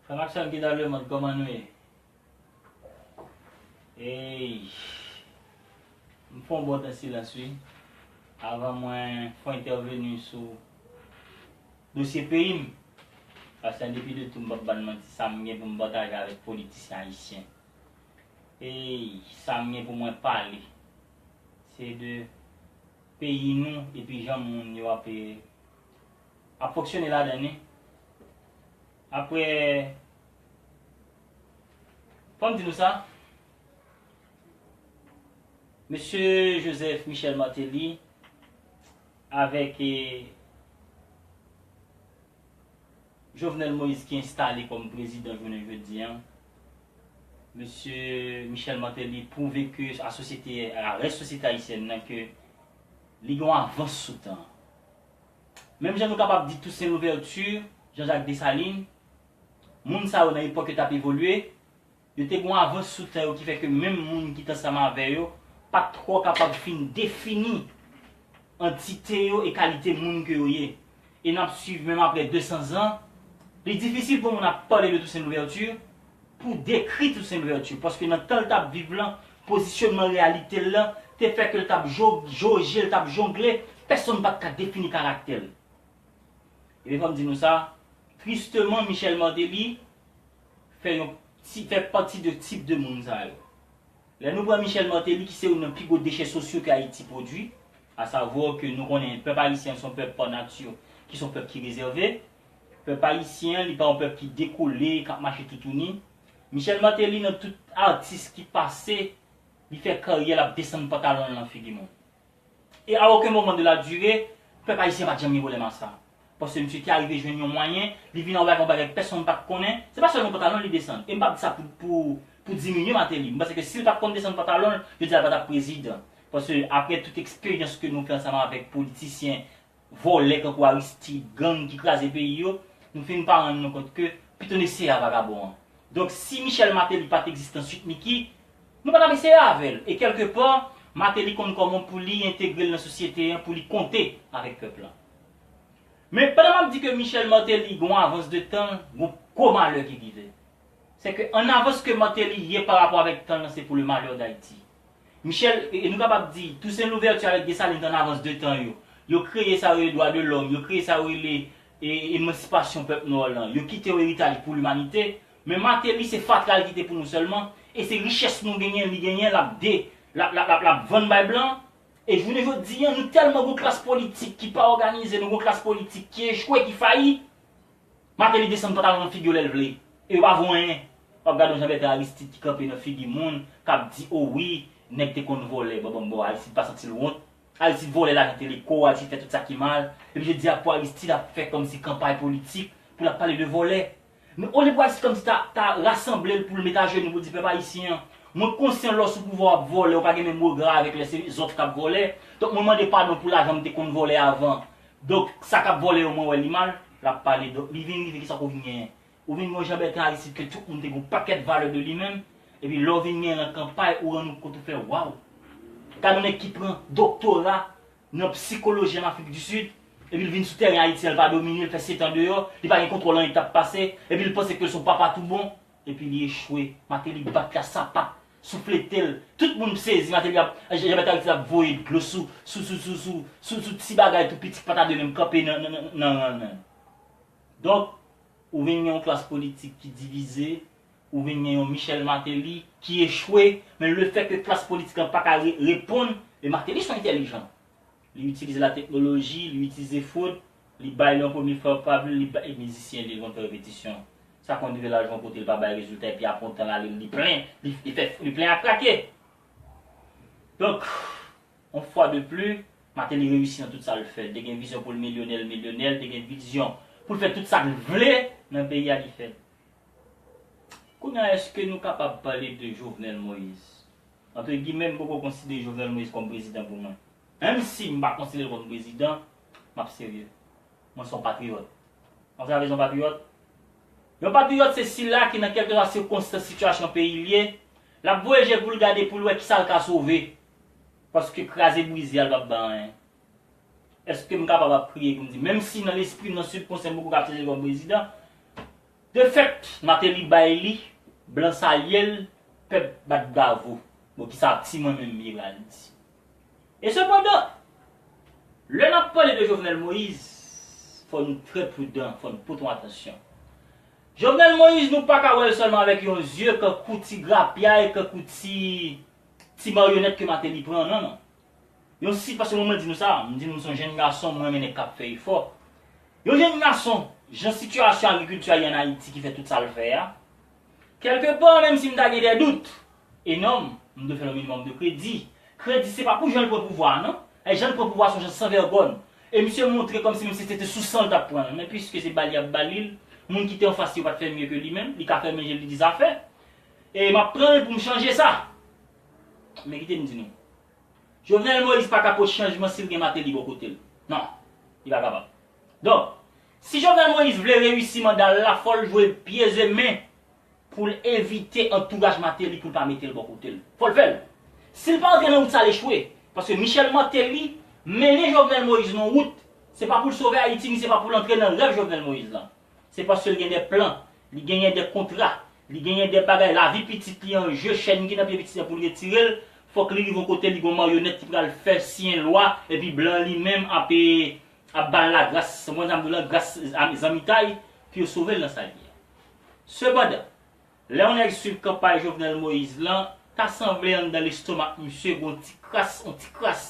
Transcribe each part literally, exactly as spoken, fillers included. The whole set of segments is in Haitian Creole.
Sa k ap fèt, ki dan lemonn, kòman nou ye? Ey, m fè yon bon tan silans, wi. Avan mwen fè entèveni sou dosye peyi m. Paske depi de tou, m p ap bann manti, sa m gen pou m pataje avèk politisyen ayisyen. Ey, sa m gen pou mwen pale, se de peyi nou epi jan moun yo ap, ap fonksyone ladan li. Apre, fò m di nou sa, Mesye Joseph Michel Martelly avèk, eh, Jovenel Moïse ki enstale kòm prezidan jounen jodi a, Mesye Michel Martelly pwouve ke a sosyete, a rès sosyete ayisyèn nan, ke li gen yon avans sou tan. Menm jan nou kapab di Toussaint Louverture, Jean-Jacques Dessalines, moun sa yo nan epòk yo t ap evolye, yo te gen yon avans sou tan yo ki fè ke menm moun ki t ansanm avè yo pa t twò kapab fin defini antite yo e kalite moun ke yo ye. E n ap swiv menm apre de san zan, li difisil pou moun ap pale de Toussaint Louverture, pou dekri Toussaint Louverture, paske nan tan l t ap viv lan, pozisyonman reyalite l lan te fè ke l t ap jo-, joje, l t ap jongle, pèsonn pa t ka defini karaktè l. Ebyen, fò m di nou sa, tristeman, Michel Martelly fè yon ti, fè pati de tip de moun sa yo. Lè nou pran Michel Martelly, ki se youn nan pi gwo dechè sosyo ke Ayiti pwodui, asavwa ke nou konnen pèp ayisyen se yon pèp pa nati, ki se yon pèp ki rezève. Pèp ayisyen, li pa yon pèp ki dekole, k ap mache toutouni. Michel Martelly, nan tout atis ki pase, li fè karyè l ap desann pantalon l nan figi moun. E a okenn moman de la dire, pèp ayisyen pa t janm gen pwoblèm ak sa. Paske misye te arive jwenn yon mwayen, li vin anba yon bagay pèsonn pa t konnen, se pa sèlman pantalon li desann. E m p ap di sa pou, pou, pou diminye Martelly. M panse ke si l t ap konn desann pantalon l, jodi a l pa t ap prezidan. Paske apre tout eksperyans ke nou fè ansanm avèk politisyen, vòlè kankou Aristide, gang ki kraze peyi yo, nou fin pa rann nou kont ke pito n eseye a vagabon an. Donk, si Michel Martelly pa t egziste nan Sweet Micky, nou pa t ap eseye avè l. E kèlkepa, Martelly konn kòman pou li entegre l nan sosyete an, pou li konte avèk pèp lan. Men, pandan m ap di ke Michel Martelly gen yon avans de tan, gen yon gwo malè ki rive. Se ke an avans ke Martelly ye pa rapò avèk tan l lan, se pou le malè d Ayiti. Michel, e, e nou kapab di, Toussaint Louverture avèk Dessalines te an avans de tan yo. Yo kreye sa yo rele dwa de lòm, yo kreye sa yo rele, e, emansipasyon pèp nwa lan. Yo kite yon eritaj pou limanite. Men Martelly, se fatra l kite pou nou sèlman. E se richès nou genyen, li genyen, l ap de, l ap, l ap, l ap, l ap vann bay blan. E jounen jodi a, nou tèlman gen yon klas politik ki pa òganize, nou gen yon klas politik ki echwe, ki fayi. Martelly desann pantalon nan figi w lè l vle. E yo pa voye anyen. W ap gade yon Jean Bertrand Aristide ki kanpe nan figi moun, k ap di, "O wi, nèg te konn vòlè, bon, bon, bon, Aristide pa santi l wont. Aristide vòlè lajan Teleco, Aristide fè tout sa ki mal." Epi jodi a, pou Aristide ap fè kòmsi kanpay politik, pou l ap pale de vòlè. Men olye pou Aristide kòmsi ta, ta rasanble l pou l met ajenou pou l di, "Pèp ayisyen an, mwen konsyan lè w sou pouvwa w ap vòlè, ou pa gen menm rega avèk lè se zòt k ap vòlè. Donk mwen mande padon pou lajan m te konn vòlè avan." Donk, sa k ap vòlè yo, mwen wè li mal, l ap pale. Donk, li vin rive, kisa ke w vin genyen? Ou vin gen yon Jean Bertrand Aristide ke tout moun te gen yon pakèt valè de li menm, epi lè w vin genyen nan kanpay, ou rann ou kont ou fè waw. Gade yon nèg ki pran doktora nan sikoloji an Afrik di Sid, epi l vin sou teren Ayiti an, l pa domine, l fè sèt an deyò, li pa gen kontwòl anyen k t ap pase, epi l panse ke l se yon papa tou bon. Epi li echwe. Martelly bat li a sapat, souflete l. Tout moun sezi, Martelly ap, Jean Bertrand Aristide ap voye dlo sou, sou, sou ti bagay tou piti ki pa ta dwe menm kanpe nan, nan, nan, nan, nan. Donk, ou vin gen yon klas politik ki divize, ou vin gen yon Michel Martelly ki echwe, men lefètke klas politik lan pa ka re-, reponn, e Martelly se yon entèlijan. Li itilize lateknoloji, li itilize fwod, li bay li yon premye fwa pab li, li bay mizisyen li, li konn fè repetisyon. Sa konn rive l al jwe yon kote, li pa bay rezilta, epi apre yon tan l ale, li plen, li, li fè, li plen a krake. Donk, yon fwa de pli, Martelly reyisi nan tout sa l fè. Li te gen vizyon pou l milyonè, l milyonè, li te gen vizyon pou l fè tout sa l vle nan peyi a, li fè l. Kounye a, èske nou kapab pale de Jovenel Moïse? Antre gimè, m poko konsidere Jovenel Moïse kòm prezidan pou mwen. Menm si m pa konsidere l kòm prezidan, m ap serye. Mwen se yon patriyòt. Ou konn sa vle di yon patriyòt? Yon patriyòt se sila ki, nan kèlkeswa sikonstans, sitiyasyon peyi l ye, l ap voye je pou l gade, pou l wè kisa l ka sove. Paske kraze brize a, l p ap bay anyen. Èske m kapab ap kriye pou m di, menm si nan lespri m, nan sibkonsyan m poko ka ap chèche kòm prezidan, De fèt, Martelly bay li, blan salye l, pèp bat bravo. Bon, kisa ti mwen menm m pral di? E sepandan, lè n ap pale de Jovenel Moïse, fò nou trè pridan, fò nou pote yon atansyon. Jovenel Moïse, nou pa ka wè l sèlman avèk yon zye kankou ti grapyay, kankou ti, ti maryonèt ke Martelly pran, non, non. Yon si, paske mwen, mwen di nou sa, m di nou se yon jenn gason, mwen renmen nèg k ap fè efò. Yon jenn gason, jan sitiyasyon agrikilti a ye ann Ayiti ki fè tout sa l fè a, kèlkepa, menm si m ta gen de dout enòm, m dwe fè l yon minimòm de kredi. Kredi, se pa pou jan l pran pouvwa a, non. E jan l pran pouvwa a se yon jan san vègòn. E misye montre kòmsi menm si se te sou san l t ap pran l. Men piske se ba l y ap ba li l, moun ki te anfas li yo pa t fè mye ke li menm, li ka fè menm jan li di zafè. E m ap pran l pou m chanje sa. Men kite m di nou. Jovenel Moïse pa ka pote chanjman si l gen Martelly bò kote l. Non, li pa kapab. Donk, si Jovenel Moïse vle reyisi manda l la, fò l jwe pye e men pou l evite antouraj Martelly pou l pa mete l bò kote l. Fò l fè l. Si l pa antre nan wout sa, l echwe. Paske Michel Martelly mennen Jovenel Moïse nan wout, se pa pou l sove Ayiti, ni se pa pou l antre nan rèv Jovenel Moïse lan. Se paske l gen de plan, li genyen de kontra, li genyen de bagay, lavi pitit li an je, chèn ki nan pye pitit lan pou l retire l, fòk li rive yon kote, li gen yon maryonèt ki pral fè siyen lwa, epi blan li menm ap, ap ba l lagras, se mwen zanmi lan, gras zanmitay, pou yo sove l nan sa l ye a. Sepandan, lè yon nèg swiv kanpay Jovenel Moïse lan, ta sanble anndan lestomak misye gen yon ti kras, yon ti kras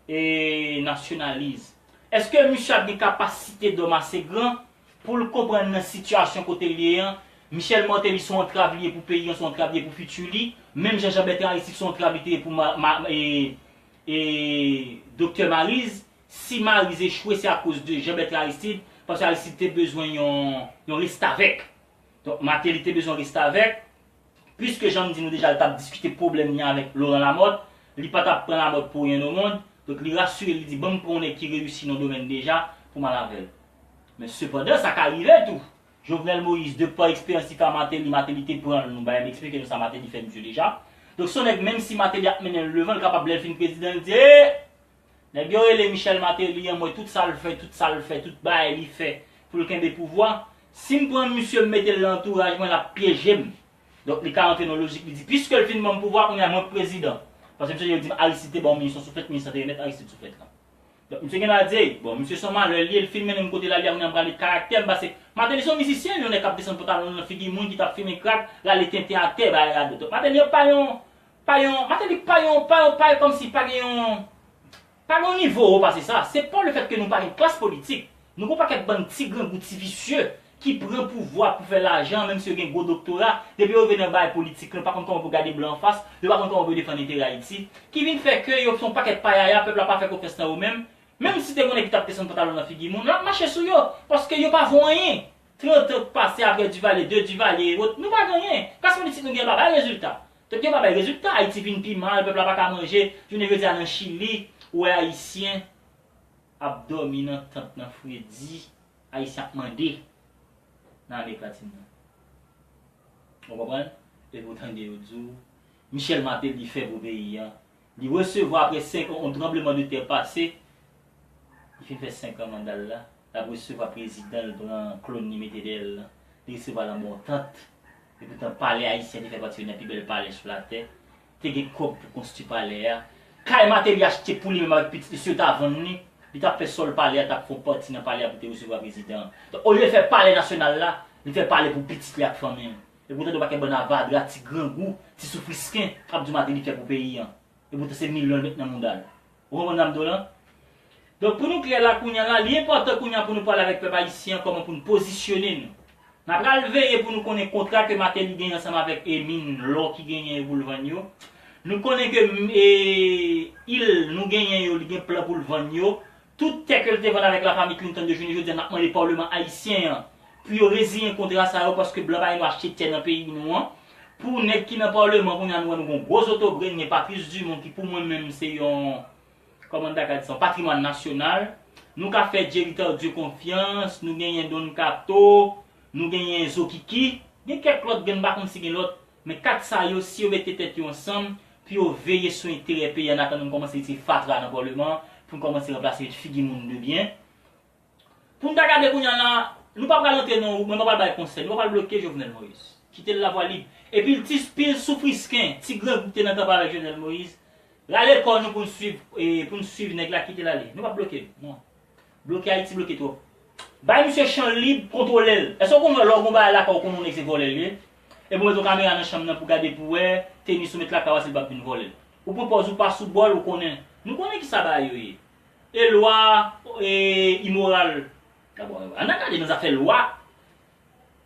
e nasyonalis. Èske misye ap gen kapasite dòm ase gran pou l konprann nan sitiyasyon kote l ye an, Michel Martelly se yon antrav li ye pou peyi an, se yon antrav li ye pou fiti li, menm jan Jean Bertrand Aristide se yon antrav li te ye pou ma, ma, e, e, Doktè Mariz, si Mariz echwe, se akoz de Jean Bertrand Aristide, paske Aristide te bezwen yon, yon restavèk. Donk, Martelly te bezwen restavèk, piske jan m di nou deja, li t ap diskite pwoblèm li avèk Laurent Lamothe, li pa t ap pran Lamothe pou ryen o mond, donk li rasire l, li di, ban m pran yon nèg ki reyisi nan domèn deja pou m al avè l. Men sepandan, sa ka rive tou. Jovenel Moïse, de pa eksperyans li fè a Martelly, Martelly te pran l, nou bay m eksplike nou sa Martelly fè misye deja. Donk, se yon nèg, menm si Martelly ap mennen l devan, l kapab, lè l fin prezidan, l di, e! Nèg yo rele Michel Martelly an, m wè tout sa l fè, tout sa l fè, tout bagay li fè pou l kenbe pouvwa. Si m pran misye, m mete l nan antouraj mwen, l ap pyeje m. Donk, li ka rantre nan lojik, li di, piske l fin ban m pouvwa, kounye a mwen k prezidan. Paske misye yo di m Aristide te ba w minis lan souflèt, minis lan te remèt Aristide souflèt lan. Donk, misye gen dwa di, bon, misye se yon malè l ye, l fin mennen m kote l al ye a, kounye a m prale karaktè m, paske Martelly se yon mizisyen, yon nèg k ap desann pantalon l nan figi moun, ki t ap fimen krak, l ale tenten atè, bagay radòt. Donk, Martelly pa yon, pa yon, Martelly pa yon, pa yon, pa yon, kòmsi pa gen yon, pa gen yon nivo wo pase sa. Se pa lefètke nou pa gen klas politik. Nou gen yon pakèt bann ti grangou, ti visye ki pran pouvwa pou fè lajan, menm si yo gen gwo doktora, depi yo rive nan bagay politik, yo pa konn kòman pou gade blan anfas, yo pa konn kòman pou yo defann enterè Ayiti, ki vin fè ke yo se yon pakèt payaya, pèp la pa fè konfyans nan yo menm, menm si te gen yon nèg ki t ap desann pantalon nan figi moun, l ap mache sou yo, paske yo pa vo anyen. Trant an k pase apre Duvalier, de Duvalier e wòt, nou pa gen anyen. Klas politik nou gen pa bay rezilta. Donk yo pa bay rezilta, Ayiti vin pi mal, pèp la pa ka manje. Jounen jodi a nan Chili, ou wè Ayisyen ap dòmi nan tant nan fredi, Ayisyen ap mande nan Amerik Latin nan. Ou konprann? Epi w tande yo di w, Michel Martelly fè pou peyi an. Li resevwa apre senk an, yon tranblemanntè pase, li fin fè senk an manda l la, l ap resevwa prezidan, l pran klòn li mete dèyè l lan, li resevwa l anba yon tant. Epoutan palè ayisyen te fè pati youn nan pi bèl palè sou latè. Te gen kòb pou konstwi palè a. Kay Martelly achte pou li menm avèk pitit li, si yo ta vann li, li t ap fè sòl palè a, t ap fè yon pati nan palè a pou te resevwa prezidan an. Donk, olye l fè palè nasyonal la, li fè palè pou pitit li ak fanmi l. Epoutan, yon pakèt bann avadra, ti grangou, ti soufrisken, k ap di w Martelly fè pou peyi an. Epoutan, se milyon l met nan mouda l. Ou konprann sa m di w lan? Donk, pou nou klè la kounye a la, li enpòtan kounye a pou nou pale avèk pèp ayisyen an, kòman pou nou pozisyone nou. N a pral veye pou nou konnen kontra ke Martelly genyen ansanm avèk Emin, lò ki genyen yo pou l vann yo. Nou konnen ke, e, il nou genyen yo, li gen plan pou l vann yo. Tout tè ke l te vann avèk lafanmi Clinton de jounen jodi a, n ap mande palman ayisyen an pou yo reziyen kontra sa yo, paske blan pa gen dwa achte tè nan peyi nou an. Pou nèg ki nan palman, kounye a nou wè nou gen yon gwo zotobre, n gen Patrice Dumont ki pou mwen menm se yon, kòman n ta ka di sa, yon patrimwàn nasyonal. Nou ka fè Jerry Tardieu konfyans, nou genyen Don Kato, nou genyen Zokiki, gen kèk lòt grenn, m pa konn si gen lòt, men kat sa yo, si yo mete tèt yo ansanm, pou yo veye sou enterè peyi a, an atandan n kòmanse retire fatra nan palman an, pou n kòmanse ranplase l figi moun de byen. Pou n ta gade kounye a la, Nou pa pral antre nan, mwen pa pral bay konsèy, nou pa pral bloke Jovenel Moïse. Kite l lavwa lib. Epi l ti pil soufrisken, ti grangou ki te nan kanpe avèk Jovenel Moïse, rale kò nou pou n swiv, e, pou n swiv nèg la, kite l ale. Nou p ap bloke l, non. Bloke Ayiti, bloke twòp. Bay misye chan lib, kontwole l. Èske w konn wè lè w gon bagay lakay ou, konnen yon nèg se vòlè l ye? Epi w mete yon kamera nan chanm nan pou gade pou wè, tenis ou met lakay ou a, si l p ap vin vòlè l. Ou pran pòz ou pa sou bòl, ou konnen. Nou konnen kisa bagay yo ye. E lwa, e, imoral. Ann al gade nan zafè lwa.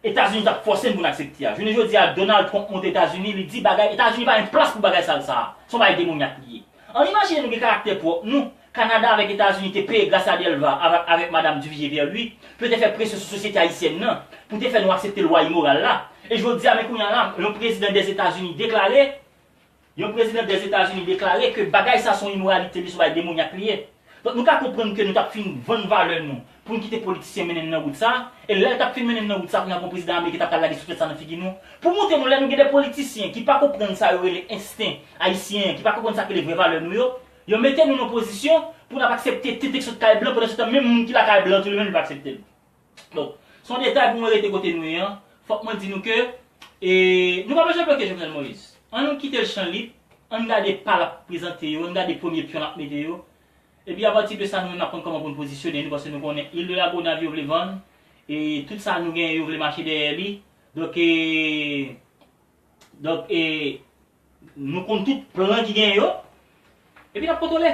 Etazini t ap fòse n pou n aksepte a. Jounen jodi a, Donald Trump monte Etazini, li di bagay, Etazini pa gen plas pou bagay sal sa a. Se yon bagay demonyak li ye. Ann imajine nou gen karaktè pwòp nou. Kanada avèk Etazini te peye Gracia Delva avèk, avèk Madam Duvivier Pierre-Louis pou yo te fè presyon sou sosyete ayisyèn nan, pou te fè nou aksepte lwa imoral la. E jodi a, men kounye a la, yon prezidan Dèzetazini deklare, yon prezidan Dèzetazini deklare ke bagay sa se yon imoralite, li se yon bagay demonyak li ye. Donk, nou ka konprann ke nou t ap fin vann valè nou pou n kite politisyen mennen n nan wout sa. E lè l t ap fin mennen n nan wout sa, kounye a gon prezidan ameriken t ap pral lage souflèt sa nan figi nou. Pou montre nou, lè nou gen de politisyen ki pa konprann sa yo rele ensten ayisyen an, ki pa konprann sa k rele vrè valè nou yo, yo mete nou nan pozisyon pou n ap aksepte tenten k sot kay blan, pandan se tan menm moun ki lakay blan tou li menm li pa aksepte l. Donk, se yon detay pou mwen rete kote nou ye an. Fòk mwen di nou ke, e, nou pa bezwen bloke Jovenel Moïse. Ann nou kite l chan lib, ann gade pa l ap prezante yo, ann gade premye pyon l ap mete yo. Epi apati de sa, nou menm n ap konn kòman pou n pozisyone nou, paske nou konnen Il de la Gonâve yo vle vann, e tout sa nou genyen yo vle mache dèyè li. Donk, e, donk, e, nou konn tout plan ki genyen yo, epi n ap kontwole.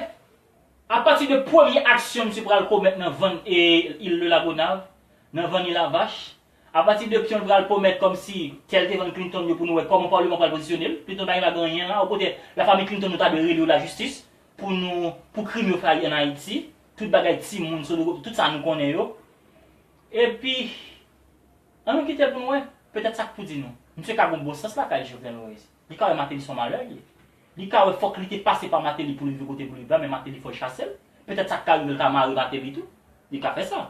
Apati de premye aksyon misye pral komèt nan vann, e, Il de la Gonâve, nan vann Il a Vache, apati de pyon l pral komèt kòmsi tèl te vann Clinton yo pou nou wè kòman palman pral pozisyone l. Clinton pa gen dwa gen anyen la. Okontrè, lafanmi Clinton nou ta dwe rele yo lajistis pou nou, pou krim yo fè an Ayiti. Tout bagay timoun, sodogop, tout sa nou konnen yo. Epi, ann nou kite l pou nou wè. Petèt sa k pou di nou. Misye ka gon bon sans lakay Jovenel Moïse. Li ka wè Martelly se yon malè li ye. Li ka wè fòk li te pase pa Martelly pou li rive kote pou li pran, men Martelly fò l chase l. Petèt sa k ka rive l ka mare Martelly tou. Li ka fè sa.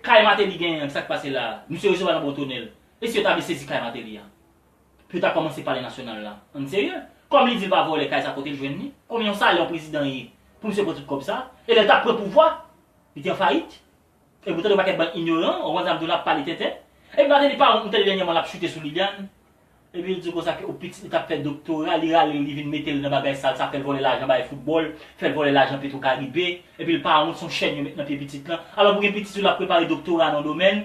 Kay Martelly genyen an, sa k pase la a? Misye resevwa nan bon tonèl. E si yo ta vle sezi kay Martelly a? Pou yo ta kòmanse Palè Nasyonal la. Ann serye? Kòm li di l pa vòlè kay sa, kote l jwenn li? Konbyen yon salè yon prezidan ye pou misye pran tout kòb sa? E lè l t ap pran pouvwa, li te an fayit? Epoutan, yon pakèt bann inyoran, ou konn sa m di w la, ap pale tenten. Epi Martelly pa wont, m tande dènyèman l ap choute sou Liliane. Epi l di konsa ke yon pitit li t ap fè doktora, li rale l, li vin mete l nan bagay sal sa, fè l vòlè lajan bay foutbòl, fè l vòlè lajan Petro Caribe, epi l pa wont, se yon chèn yo met nan pye pitit lan. Alò pou gen pitit ou l ap prepare doktora nan yon domèn,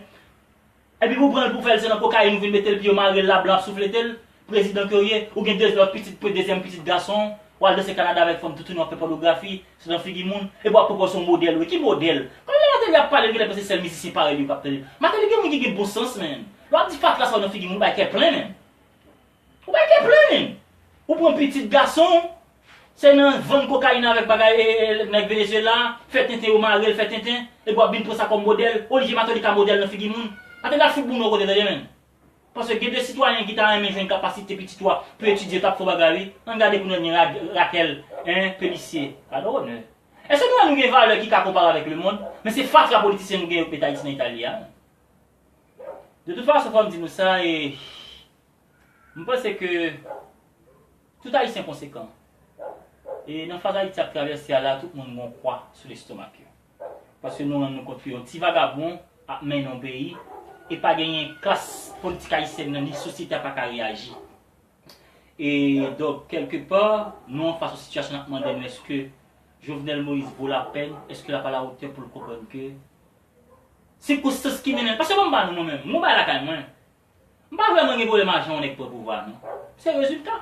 epi pou pran l pou fè l se nan kokayin ou vin mete l, pi yo mare l la, blan ap souflete l. Prezidan ke w ye, ou gen de lòt pitit, dezyèm pitit gason, w al danse Kanada avèk fanm toutouni, w ap fè pònografi, se nan figi moun, epi w ap pran w se yon modèl, wi, ki modèl? Kòman lè Martelly ap pale, l genlè panse sèl mizisyen parèy li yo k ap tande l. Martelly gen moun ki gen bon sans, menn. Lè w ap di fatra sa yo nan figi moun, ou bay kè plen, menn. Ou bay kè plen, menn. Ou pran pitit gason w, se nan vann kokayin avèk bagay, e, e, nèg Venezuela, fè tenten yo mare l, fè tenten, epi w ap vin pran sa kòm modèl. Olivier Martelly ka modèl nan figi moun. Martelly ap fout boune w kote, tande, menn. Paske gen de sitwayen ki ta renmen jwenn kapasite pitit ou a pou etidye, t ap fè w bagay, wi. Ann gade kounye a gen Ra-, Raquel, en, Pélissier. Gade onè. Èske nou wè nou gen valè ki ka konpare avèk lemonn? Men se fatra politisyen nou gen yo k met Ayiti nan eta li a. De tout fason, fò m di nou sa, e m panse ke tout Ayisyen konsekan. E nan faz Ayiti ap travèse a la, tout moun gen yon kwa sou lestomak yo. Paske nou rann nou kont ke yon ti vagabon ap mennen yon peyi, e pa genyen klas politik ayisyèn nan, ni sosyete a pa ka reyaji. E donk, kèlkepa, nou anfas yon sitiyasyon n ap mande nou, èske Jovenel Moïse vo lapèn? Èske l ap alatè pou l konprann ke sikonstans ki mennen l, paske ban m ba nou, mwen menm, m gon bagay lakay mwen. M pa vrèman gen pwoblèm ak jan yon nèg pran pouvwa a, non. Se rezilta.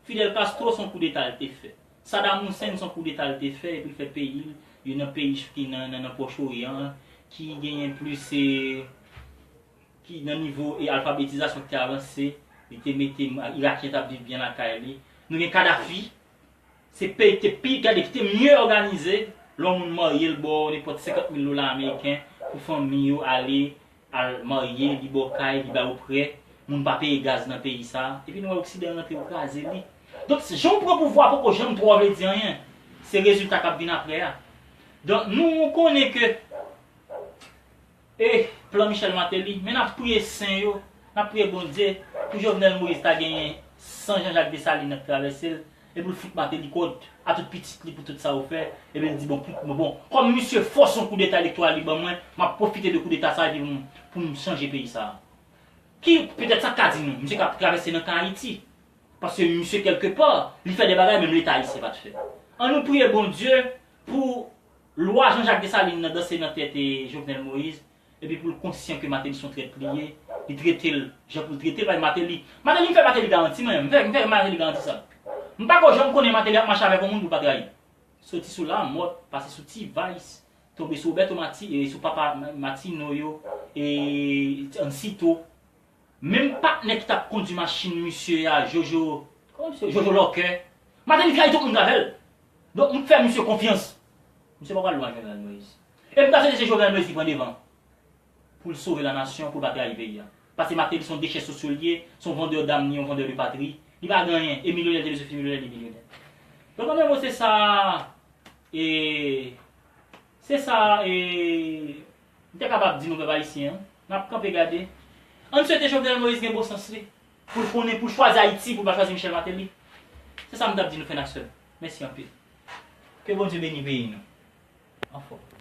Fidel Castro, se yon koudeta l te fè. Saddam Hussein, se yon koudeta l te fè, epi l fè peyi l, youn nan peyi ki nan, nan, nan Pwòch Oryan an, ki genyen plis, e, ki nan nivo, e, alfabetizasyon ki te avanse, li te mete, Irakyen t ap viv byen lakay li. Nou gen Kadhafi, se peyi ki te pi, gade, ki te mye òganize. Lè yon moun marye, l ba w nenpòt senkant mil dola ameriken pou fanmi yo ale, al marye, li ba w kay, li ba w prè. Moun pa peye gaz nan peyi sa. Epi nou wè Oksidan rantre, yo kraze li. Donk, jan w pran pouvwa a poko janm twò vle di anyen. Se rezilta k ap vin apre a. Donk, nou konnen ke E plan Michel Martelly, men n ap priye sen yo, n ap priye Bondye pou Jovenel Moïse ta genyen san Jean Jacques Dessalines nan travèse l, Epi l fout Martelly kòd a tout pitit li pou tout sa yo fè. Epi l di, bon, pou, bon, bon, kòm misye fòse yon koudeta elektoral li ban mwen, m ap pwofite de koudeta sa epi pou m, pou m chanje peyi sa. Ki petèt sa k ka di nou, misye k ap travèse nan ka Ayiti. Paske misye kèlkepa, li fè de bagay menm Leta ayisyen pa t fè. Ann nou priye Bondye pou lwa Jean Jacques Dessalines nan danse nan tèt e Jovenel Moïse, epi pou l konsyan ke Martelly se yon trèt li ye, li trete l jan pou l trete l, paske Martelly, Martelly m fè Martelly garanti mwen, m fè, m fè Martelly garanti sa. M pa ko janm konnen Martelly ap mache avèk yon moun pou l pa trayi. Soti sou Lamothe, pase sou T-Vice, tonbe sou Roberto Mati, e sou papa Martino yo, e Ansito. Menm patnè ki t ap kondwi machin misye a, Jojo, kòman misye, Jojo Lòkè. Martelly trayi tout moun k avè l. Donk, m fè misye konfyans. Misye pa pral lwen Jovenel Moïse. E m ta swete se Jovenel Moïse ki pran devan pou l sove lanasyon, pou l pa trayi peyi a. Paske Martelly se yon dechè sosyo l ye, se yon vandè dam, li yon vandè de patri. Li pa gen anyen. E milyonè, li te bezwen fin milyonè, li milyonè. Donk, anmwey, se sa, e, se sa, e, m te kapab di nou, pèp ayisyen an. N ap kanpe gade. Ann swete Jovenel Moïse gen bon sans li. Pou l konnen, pou l chwazi Ayiti, pou l pa chwazi Michel Martelly. Se sa m t ap di nou, frè n ak sè m. Mèsi anpil. Ke Bondye beni peyi nou. Anfòm.